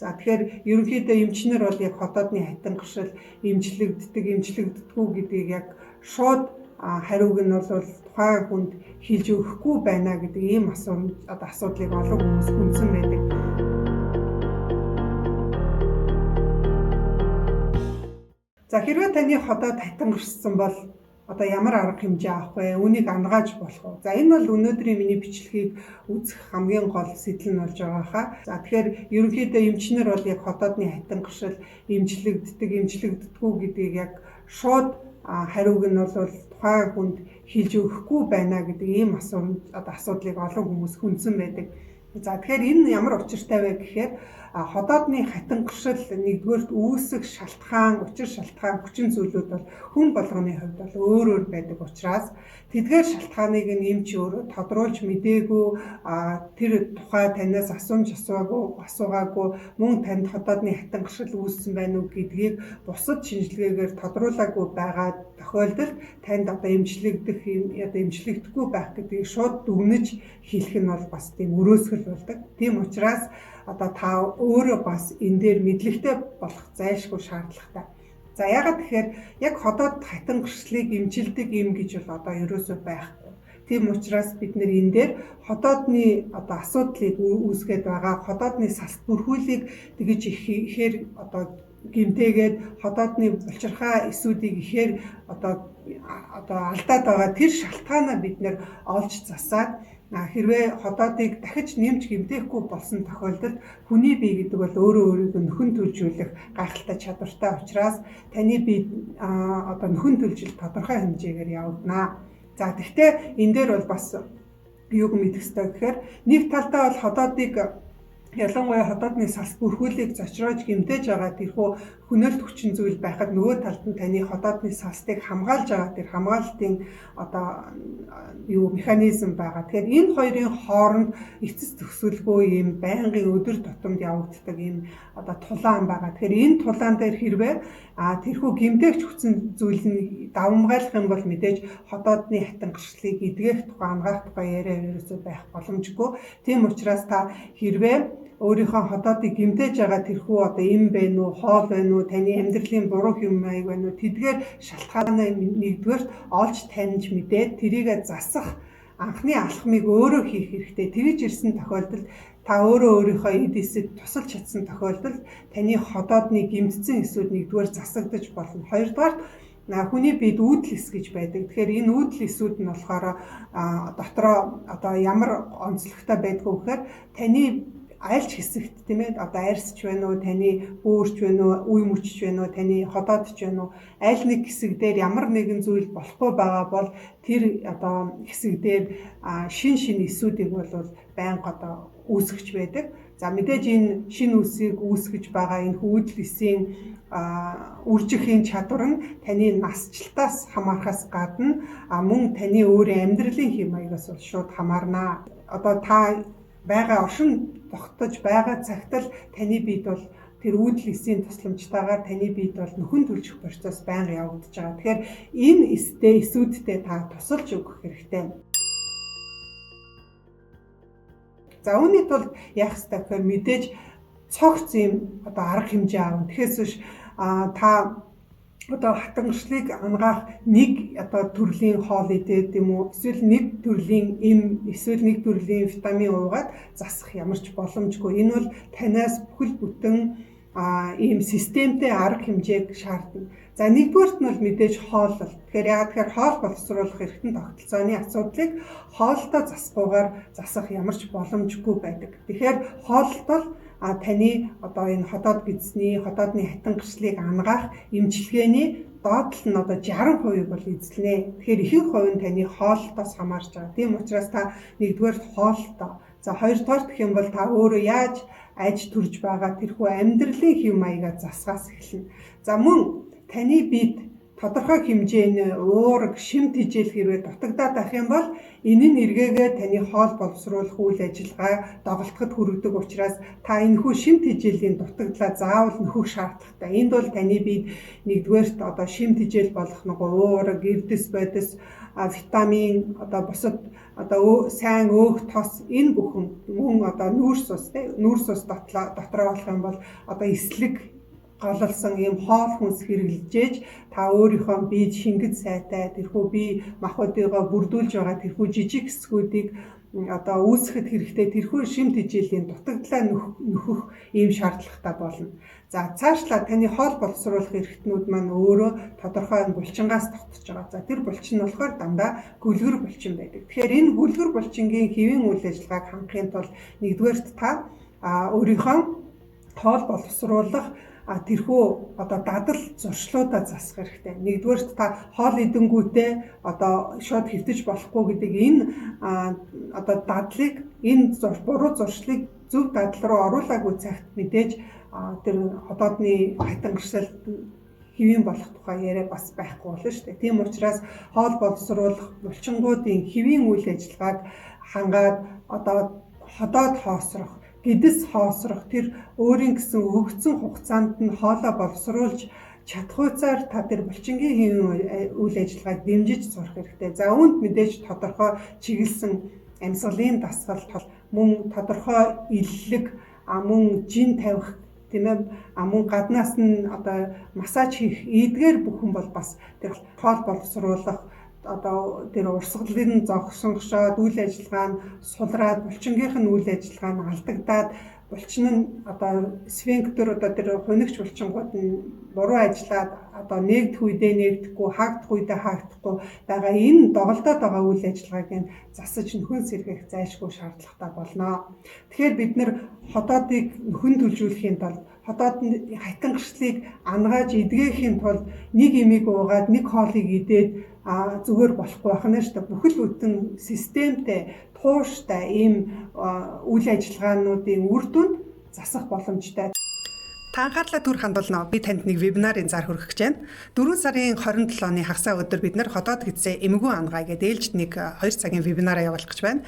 За тэгэхээр ерөнхийдөө эмчнэр бол яг хотоодны хатан гэршил эмчлэгддэг, эмчлэгддэггүй гэдгийг яг шууд хариуг нь бол тухайн хүнд хэлж өгөхгүй байна гэдэг ийм одоо асуудлыг олон хүмүүс хүндсэн байдаг. За хэрвээ таны ходоод хатан гэршсэн бол одоо ямар арга хэмжээ авах вэ? Үүнийг ангааж болох уу? За энэ бол өнөөдрийн миний бичлэгийг үзэх хамгийн гол сэтэл нь болж байгаа хаа. За тэгэхээр ерөнхийдөө эмчнэр бол яг ходоодны хатан гэршил эмчлэгддэг, эмчлэгддэггүй гэдгийг яг шууд хариуг нь бол тухайн хүнд хэлж өгөхгүй байна гэдэг ийм одоо асуудлыг олон хүмүүс хүндсэн байдаг. За тэгэхээр энэ ямар учиртай вэ гэхээр ходоодны хатан гэршил нэгдүгээрт үүсэх шалтгаан, учир шалтгаан, хүчин зүйлүүд бол хүн болгоны хувьд бол өөр өөр байдаг учраас тэдгээр шалтгааныг нь эмч өөрөө тодруулж мдээгүй, тэр тухай танаас асуумж асуугаагүй, мөн танд ходоодны хатан гэршил үүссэн байна уу гэдгийг бусад шинжилгээгээр тодруулаагүй байгаа тохиолдолд танд одоо эмчлэгдэх одоо эмчлэгдэхгүй байх гэдгийг шууд дүгнэж хэлэх нь бол бас тийм өрөөсгөл болдог. Тийм учраас одоо та өөрөө бас энэ дээр мэдлэгтэй болох зайлшгүй шаардлагатай. За яагаад тэгэхээр яг ходоод хатан гэршлийг эмчилдэг юм гэж бол одоо ерөөсөө байхгүй. Тийм учраас бид нэр энэ дээр ходоодны одоо асуудлыг үүсгээд байгаа ходоодны салт бүрхүүлийг тэгж ихээр одоо гэмтээгээд ходоодны булчирхай эсүүдийг ихээр одоо алдаад байгаа тэр шалтгаанаа бид нэр олж засаад хэрвээ ходоодыг дахиж нэмж гэмтээхгүй болсон тохиолдолд хүний бие гэдэг бол өөрөө өөрийгөө нөхөн төлжүүлэх гайхалтай чадвартай учраас таны бие одоо нөхөн төлжил тодорхой хэмжээгээр явагдана. За тэгвэл энэ дээр бол бас юуг мэдэх ёстой гэхээр нэг талдаа бол ходоодыг ялангуяа ходоодны салс бүрхүүлийг зочроож гэмтээж байгаа тэрхүү хөнөөлт хүчин зүйл байхад нөгөө талд нь таны ходоодны салстыг хамгаалж байгаа тэр хамгаалалтын одоо юу механизм байгаа. Тэгэхээр энэ хоёрын хооронд эцэс төгсгөлгүй ийм байнгын өдөр тутамд явагддаг ийм одоо тулаан байгаа. Тэгэхээр энэ тулаан дээр хэрвээ тэрхүү гэмтээгч хүчин зүйл нь давамгайлах юм бол мэдээж ходоодны хатан гэршлийг эдгэх тухай, ангаах тухай яриа ерөөсөө байх боломжгүй. Тийм учраас та хэрвээ өөрийнхөө ходоодыг гэмтээж байгаа тэрхүү одоо эм байна уу, хоол байна уу, таны амьдралын буруу хэм маяг байна уу, тэдгээр шалтгаанаа нэгдүгээрт олж таньж мэдээд тэрийгэ засах анхны алхмыг өөрөө хийх хэрэгтэй. Тэгж ирсэн тохиолдолд та өөрөө өөрийнхөө эд эсэд тусалж чадсан тохиолдолд таны ходоодны гэмтсэн эсүүд нэгдүгээр засагдаж болно. Хоёрдугаар хүний биед үүдэл эс гэж байдаг. Тэгэхээр энэ үүдэл эсүүд нь болохоор дотроо одоо ямар онцлогтой байдгүй гэхээр таны аль ч хэсэгт тийм ээ одоо арьсч байна уу, таны бөөрч байна уу, үе мөчч байна уу, таны ходоодч байна уу, аль нэг хэсэг дээр ямар нэгэн зүйл болохгүй байгаа бол тэр одоо хэсэг дээр шин шин эсүүдийг бол байнга одоо үүсгэж байдаг. За мэдээж энэ шин үсийг үүсгэж байгаа энэ үүдэл эсийн үржихийн чадвар нь таны насжилтаас хамаарахаас гадна мөн таны өөрийн амьдралын хэм маягаас бол шууд хамаарна. Одоо та байгаа оршин тогтож байгаа цагт л таны биед бол тэр үүдэл эсийн тусламжтайгаар таны биед бол нөхөн төлжих процесс байнга явагдаж байгаа. Тэгэхээр энэ эстэй эсүүдтэй та тусалж өгөх хэрэгтэй. За үүний тулд яах ёстой гэхээр мэдээж цогц юм одоо арга хэмжээ авна. Тэгэхээс биш та одоо хатан гэршлийг ангаах нэг одоо төрлийн хоол идээд юм уу, эсвэл нэг төрлийн эм, эсвэл нэг төрлийн витамин уугаад засах ямар ч боломжгүй. Энэ бол танаас бүхэл бүтэн ийм системтэй арга хэмжээг шаардна. За нэгдүгээрт нь бол мэдээж хооллол. Тэгэхээр яагаад тэгэхээр хоол боловсруулах эргэтэн тогтолцооны асуудлыг хоолтой засахгүйгээр засах ямар ч боломжгүй байдаг. Тэгэхээр хооллолт бол таны одоо энэ ходоод бидсний, ходоодны хатан гэршлийг ангаах эмчилгээний доод тал нь одоо 60% бол эзэлнэ. Тэгэхээр ихэнх хувь нь таны хооллолтоос хамаарч байгаа. Тийм учраас та нэгдүгээр хооллолтоо. За хоёрдугаар гэх юм бол та өөрөө яаж аж төрж байгаа тэрхүү амьдралын хэв маягаа засахаас эхэлнэ. За мөн таны бид тодорхой хэмжээний уураг, шим тэжээл хэрвээ дутагдаад байх юм бол энэ нь эргээгээ таны хоол боловсруулах үйл ажиллагаа доголдоход хүргэдэг учраас та энэхүү шим тэжээлийн дутагдлаа заавал нөхөх шаардлагатай. Энд бол таны биед нэгдүгээрт одоо шим тэжээл болох нөгөө уураг, эрдэс бодис, витамин, одоо бусад одоо сайн өөх тос энэ бүхэн мөн одоо нүүрс ус тий нүүрс ус дотроо болох юм бол одоо эслэг голлсон ийм хоол хүнс хэрэглэжээж та өөрийнхөө биед шингэн сайтай тэрхүү бие махбодыгоо бүрдүүлж байгаа тэрхүү жижиг хэсгүүдийг одоо үүсгэхэд хэрэгтэй тэрхүү шим тэжээлийн дутагдлаа нөхөх ийм шаардлагатай болно. За цаашлаа таны хоол боловсруулах эрхтнүүд маань өөрөө тодорхой булчингаас тогтож байгаа. За тэр булчин нь болохоор дандаа гөлгөр булчин байдаг. Тэгэхээр энэ гөлгөр булчингийн хэвийн үйл ажиллагааг хангахын тулд нэгдүгээрт та өөрийнхөө хоол боловсруулах тэрхүү одоо дадал зуршлуудаа засах хэрэгтэй. Нэгдүгээрт та хоол идэнгүүтээ одоо шууд хэвтэж болохгүй гэдэг энэ одоо дадлыг энэ буруу зуршлыг зөв дадал руу оруулаагүй цагт мэдээж тэр ходоодны хатан гэршил хэвийн болох тухай яриа бас байхгүй болно шүү дээ. Тийм учраас хоол боловсруулах булчингуудын хэвийн үйл ажиллагааг хангаад одоо ходоод хоосрох, гэдэс хоосрох тэр өөрийн гэсэн өгөгдсөн хугацаанд нь хоолоо боловсруулж чадахуйцаар та тэр булчингийн хэвийн үйл ажиллагааг дэмжиж сурах хэрэгтэй. За үүнд мэдээж тодорхой чиглэсэн амьсгалын дасгал, мөн тодорхой эллэг, мөн жин тавих тийм ээ, мөн гаднаас нь одоо массаж хийх эдгээр бүхэн бол бас тэр хоол боловсруулах одоо тэр урсгалын зогсонгошоод үйл ажиллагаа нь сулраад булчингийнх нь үйл ажиллагаа нь алдагдаад булчин нь одоо сфинктер одоо тэр хунигч булчингууд нь буруу ажиллаад одоо нээгдэх үедээ нээгдэхгүй, хаагдах үедээ хаагдахгүй байгаа энэ доголдоод байгаа үйл ажиллагааг нь засаж нөхөн сэргээх зайлшгүй шаардлагатай болно. Тэгэхээр бид нэр ходоодыг нөхөн төлжүүлэхийн тулд ходоод хатан гэрчлийг ангааж эдгээхийн тулд нэг имийг уугаад нэг хоолыг идээд зүгээр болохгүй байх нь шүү дээ. Бүхэл бүтэн системтэй, тууштай ийм үйл ажиллагаануудын үр дүнд засах боломжтой. Та анхаарлаа түр хандуулна. Би танд нэг вебинарын зар хүргэх гэж байна. 4 сарын 27-ны хагас өдөр бид нар ходоод гэдсээ эмгүү ангаая гэдэг ээлжид нэг 2 цагийн вебинараа явуулах гэж байна.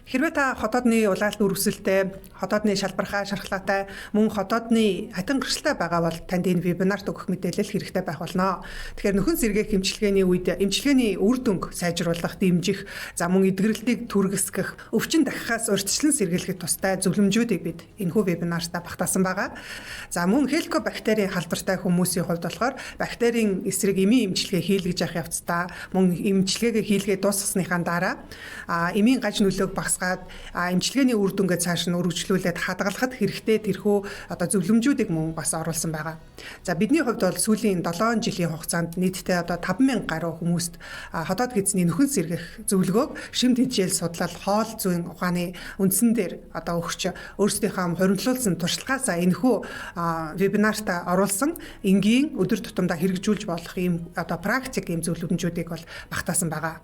Хэрвээ та ходоодны улаалт үр өсөлттэй, ходоодны шалбархаа, шархлаатай, мөн ходоодны хатан гэрчлэлтэй байгаа бол танд энэ вебинарт өгөх мэдээлэл хэрэгтэй байх болно. Тэгэхээр нөхөн сэргээх эмчилгээний үед эмчилгээний үр дүнг сайжруулах, дэмжих, за мөн эдгэрэлтийг түргэсгэх, өвчин дахихаас урьдчилан сэргийлэхэд тустай зөвлөмжүүдийг бид энэхүү вебинартаа багтаасан байгаа. За мөн хеликобактерийн халдвартай хүмүүсийн хувьд болохоор бактерийн эсрэг эмийн эмчилгээ хийлгэж явах явцдаа мөн эмчилгээгээ хийлгээ дуусгасныхаа дараа эмийн гаж нөлөөг багасгаад эмчилгээний үр дүнгээ цааш нь өргөжлүүлээд хадгалахад хэрэгтэй тэрхүү одоо зөвлөмжүүдийг мөн бас оруулсан байгаа. За бидний хувьд бол сүүлийн 7 жилийн хугацаанд нийтдээ одоо 5000 гаруй хүмүүст ходоод гэдэсний нөхөн сэргэх зөвлөгөөг шим тэжээл судлал хоол зүйн ухааны үндсэн дээр одоо өгч өөрсдийнхөө хуримтлуулсан туршлагаасаа энэхүү вебинартаа оруулсан энгийн өдөр тутамдаа хэрэгжүүлж болох ийм одоо практик ийм зөвлөмжүүдийг бол багтаасан байгаа.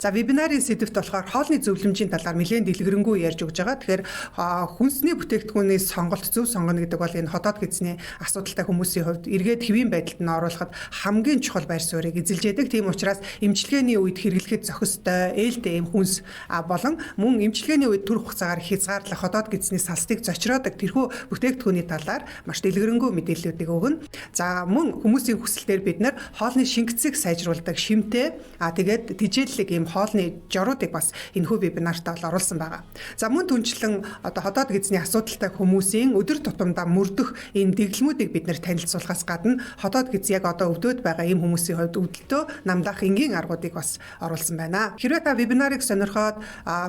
За вебинарын сэдэвт болохоор хоолны зөвлөмжийн талаар нэлээд дэлгэрэнгүй ярьж өгч байгаа. Тэгэхээр хүнсний бүтээгдэхүүний сонголт зөв сонгоно гэдэг бол энэ ходоод гэдэсний асуудалтай хүмүүсийн хувьд эргээд хэвийн байдалд нь оруулахад хамгийн чухал байр суурийг эзэлж яадаг. Тийм учраас эмчилгээний үед хэрэглэхэд зохистой, ээлтэй ийм хүнс болон мөн эмчилгээний үед түр хугацаагаар хязгаарлах ходоод гэдэсний салстыг зочроодог тэрхүү бүтээгдэхүүний талаар маш дэлгэрэнгүй мэдээллүүдийг өгнө. За мөн хүмүүсийн хүсэлтээр бид нар хоолны шингэцийг сайжруулдаг шимтэй, тэгээд тэжээллэг ийм хоолны жоруудыг бас энэхүү вебинартаа бол оруулсан байгаа. За мөн түнчлэн одоо ходоод гэдэсний асуудалтай хүмүүсийн өдөр тутамдаа мөрдөх энэ дэглэмүүдийг бид нэр танилцуулахаас гадна ходоод гэдэс яг одоо өвдөд байгаа ийм хүмүүсийн хувьд өвдөлтөө намдаах энгийн аргуудыг бас оруулсан байна. Хэрвээ та вебинарыг сонирхоод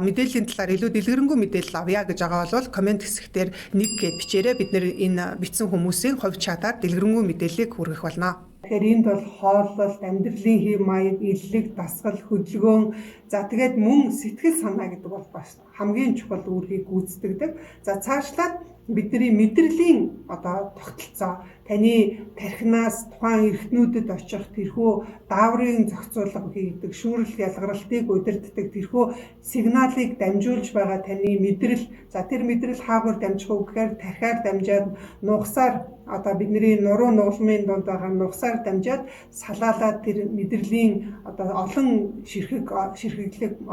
мэдээллийн талаар илүү дэлгэрэнгүй мэдээлэл авъя гэж байгаа бол коммент хэсэгтэр 1 гэд бичээрэй. Бид нэр энэ бичсэн хүмүүсийн хувь чатаар дэлгэрэнгүй мэдээллийг хүргэх болно. Тэгэхээр энд бол хооллолт, амьдралын хэв маяг, эллэг, дасгал, хөдөлгөөн, за тэгээд мөн сэтгэл санаа гэдэг бол бас хамгийн чухал үүргийг гүйцэтгэдэг. За цаашлаад бидний мэдрэлийн одоо тогтолцоо, таны тархинаас тухайн эрхтнүүдэд очих тэрхүү дааврын зохицуулга хийдэг, шүүрэл ялгаралтыг удирддаг тэрхүү сигналыг дамжуулж байгаа таны мэдрэл, за тэр мэдрэл хаагур дамжих уу гэхээр тархиар дамжаад нугасаар одоо бидний нуруу нугалмын дунд байгаа нугасаар дамжаад салаалаад тэр мэдрэлийн одоо олон ширхэг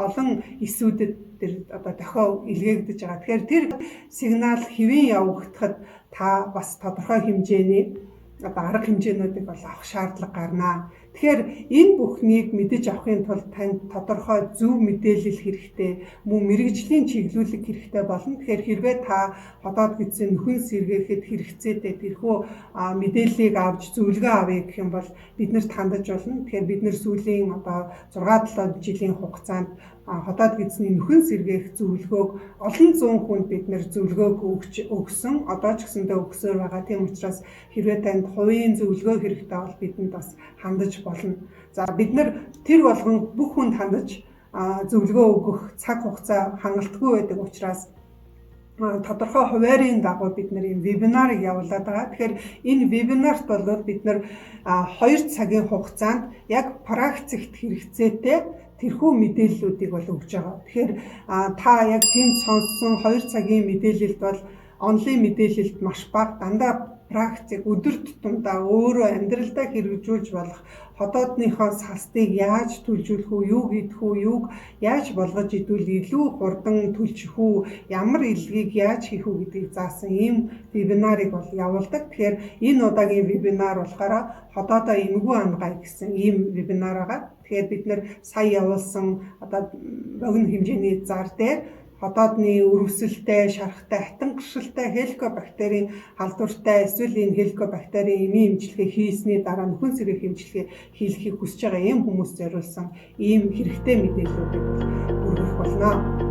олон эсүүдэд тэр одоо дохио илгээгдэж байгаа. Тэгэхээр тэр сигнал хэвийн явагдахад та бас тодорхой хэмжээний одоо арга хэмжээнүүдийг бол авах шаардлага гарна. Тэгэхээр энэ бүхнийг мэдэж авахын тулд танд тодорхой зөв мэдээлэл хэрэгтэй, мөн мэргэжлийн чиглүүлэг хэрэгтэй болно. Тэгэхээр хэрвээ та ходоод гэдсэн нөхөн сэргээхэд хэрэгцээтэй тэрхүү мэдээллийг авч зөвлөгөө авъя гэх юм бол биднэрт хандаж болно. Тэгэхээр бид нэр сүүлийн одоо 6-7 жилийн хугацаанд ходоод гэдсний нөхөн сэргээх зөвлөгөөг олон зуун хүнд бид нэр зөвлөгөөг өгсөн. Одоо ч гэсэндээ өгсөөр байгаа. Тийм учраас хэрвээ танд хувийн зөвлөгөө хэрэгтэй бол бидэнд бас хандаж болно. За бид нэр тэр болгон бүх хүнд хандаж зөвлөгөө өгөх цаг хугацаа хангалтгүй байдаг учраас тодорхой хуваарийн дагуу бид нэр ийм вебинарыг явуулаад байгаа. Тэгэхээр энэ вебинарт бол бид нэр 2 цагийн хугацаанд яг практикт хэрэгцээтэй тэрхүү мэдээллүүдийг бол өгж байгаа. Тэгэхээр та яг тэнд сонссон 2 цагийн мэдээлэлд бол онлайн мэдээлэлд маш бага, дандаа практик өдөр тутамдаа өөрөө амьдралдаа хэрэгжүүлж болох ходоодныхоо салстыг яаж төлжүүлэх үү, юу хийх үү, юуг яаж болгож идвэл илүү хурдан төлчих үү, ямар илгийг яаж хийх үү гэдгийг заасан ийм вебинарыг бол явуулдаг. Тэгэхээр энэ удаагийн вебинар болохоор ходоодоо эмгүү ангай гэсэн ийм вебинар байгаа. Тэгэхээр бид нэр сая явуулсан одоо богино хэмжээний зар дээр ходоодны өрөвсөлтэй, шарахтай, хатан гэршилтэй хеликобактерийн халдвартай эсвэл энэ хеликобактерийн эмийн эмчилгээ хийсний дараа нөхөн сэргээх эмчилгээ хийлгэхийг хүсэж байгаа ийм хүмүүс зориулсан ийм хэрэгтэй мэдээллүүдийг бол хүргэх болно.